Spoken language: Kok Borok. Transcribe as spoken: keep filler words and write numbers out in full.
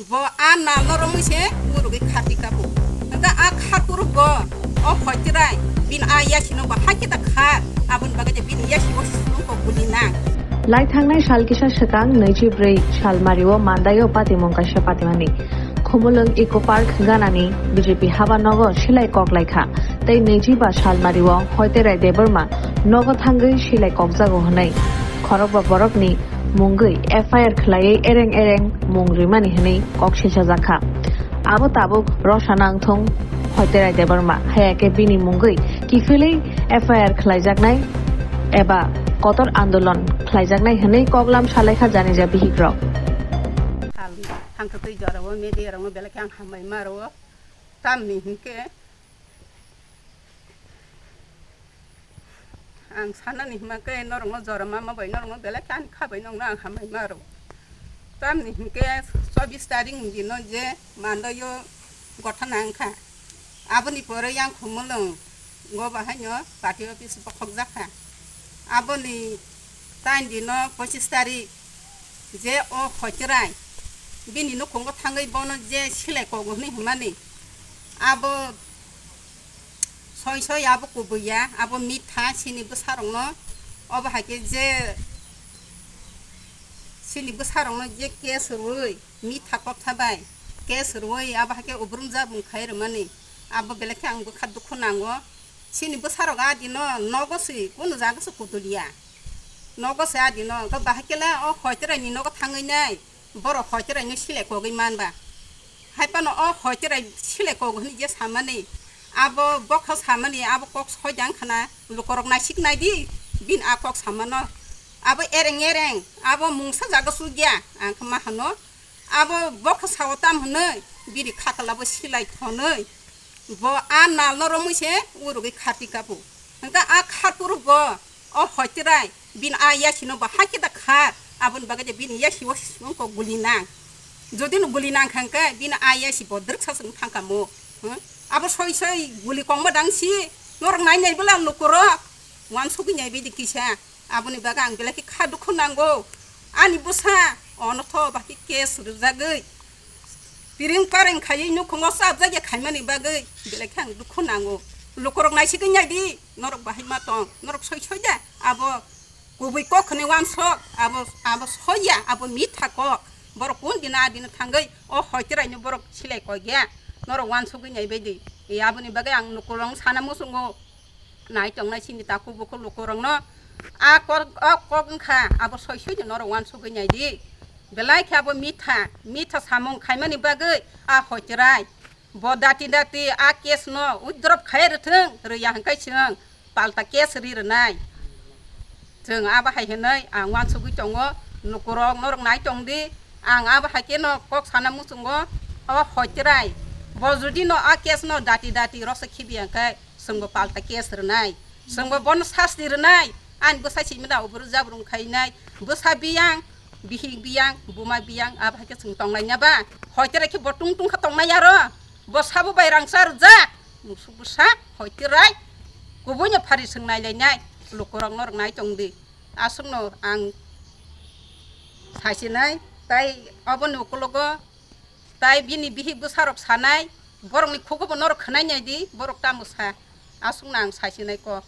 Bo a nalno romwi se urugwi kharti kabu. Hwnkhe a kharkuruk bo o Hoitwrai bini a yasino bo hakhe ta khar. Aboni bagwi je bini yasi bo sumko guli nang. Lai thangnai sal kisa swkang naichi bwrwi sal mario Mandaio patimung kaisa patimani. Khumulwng Eco Park ganani B J P haba nogo silai kok laikha. Tei naichi ba sal mario Hoitwrai Debbarma nogo thangwi silai kokjago hwnwi khorokba borokni mungwi F I R khwlaiwi ereng ereng mung rimani hwnwi kok silchajakha. Abo tabuk rwsa nangthung Hoitwrai Debbarma, haya khe bini mungwi kiphilwi F I R khwlaijaknai eba kotor andolon khwlaijaknai hwnwi koklam salaikha janija bihikrok. Sal thangkhe twi jorao media rokno belai khe ang hambai ma rwo. Tamni hinkhe ang sanani hima khe norokno jora mama bai norokno belai khe ani kha bai nokno ang hambai ma rwo. Tamni hinkhe chobbish tarik ni dino je Mandaio gotha nangkha. Aboni pore yang Khumulwng go bahaino party office bokhok jakha. Aboni tain dino pochish tarik je o Hoitwrai bini nukhungo thangwi bono je silai kogo hwnwi hwnmani abo soi soi abo kubui ya, abo mitha chini bwsarokno, obo hai khe je chini bwsarokno je case rwui mitha koktha bai case rwui abo hai khe ubrumjak bung khai rwmani abo belai khe ang bwkha dukhu nango. Chini bwsarok a dino nogo se kunu jaga se kutuliya, nogo se a dino hwnkhe bahai khe le o Hoitwrai ni nogo thangwi nai. Borok Hoitwrai no silai kogwi manba. Hai phano o Hoitwrai silai kogo hwnwi je samani, abo bokha samani, abo kok soida wngkha na, lukurok naisik nai di, bini a kok samano. Abo ereng ereng, abo mungsa jaga sugya, ang khe ma hano. Abo bokha sao tam hwnwi, bini khatala bo silai thonwi. Bo a nalno romwi se urugwi kharti kabu. Hwnkhe a kharkuruk bo o Hoitwrai bini a yasino bo hakhe da khar, aboni bagwi je bini yasi o wngkok guli nang. Jodi no guli nang kha hwnkhe bini a yasi bo dwrwksa se wng thang kha mo. Hmm? Abo soi soi guli kongma dang si, norok nai nai bwla lukurok, wansugwi nai bidi kisa. Aboni bagwi ang belai khe kha dukhu nango. Ani bwsa ono tho bahai khe case rwjagwi piring pareng khaiwi nukhungo chapjak ya khaimani bagwi belai khe ang dukhu nango. Lukurok naisigwi nai di, norok bahai ma tong, norok soi soi da abo kubui kok hwnwi wansok, abo, abo soi ya, abo mitha kok. Borok kun dina a dino thangwi o Hoitwraino borok silai kok ya, norok wansugwi nai bai di. E aboni bagwi ang lukurok sana muchungo. Nai tongnai chini takhuk bukhuk lukurokno a kok, o kok wngkha, abo soi soi de norok wansugwi nai di. Belai khe abo mitha, mitha samung khaimani bagwi a Hoitwrai bo dati dati a case no withdraw khai rwthwng, rwya hwnkhe chwng palta case ri rwnai. Chwng abo hai hwnwi ang wansugwi tongo, lukurok norok nai tong di, ang abo hai kheno kok sana muchungo o Hoitwrai. Bo jodi no a case no dati dati roksa khibi hwnkhe, chwngbo palta case rwnai, chwngbo bono sasti rwnai. Ani bwsa simida uburu jabrung khainai, bwsa biyang, bihik biyang, buma biyang, abo hai khe chwng tongnai nya ba? Hoitwrai khe bo tung tung kha tongnai aro, bo sabo bai rangsa rwjak, musuk bwsa, Hoitwrai, kubuino phari chwng nai lainai, lukurok norok nai tong di, aswkno ang saisinai, tai oboni ukologo. Tai bini bihik bwsarok sanai, borokni khukubo norok khwnai nai di, borok tamo sa, aswkno ang saisinai kok.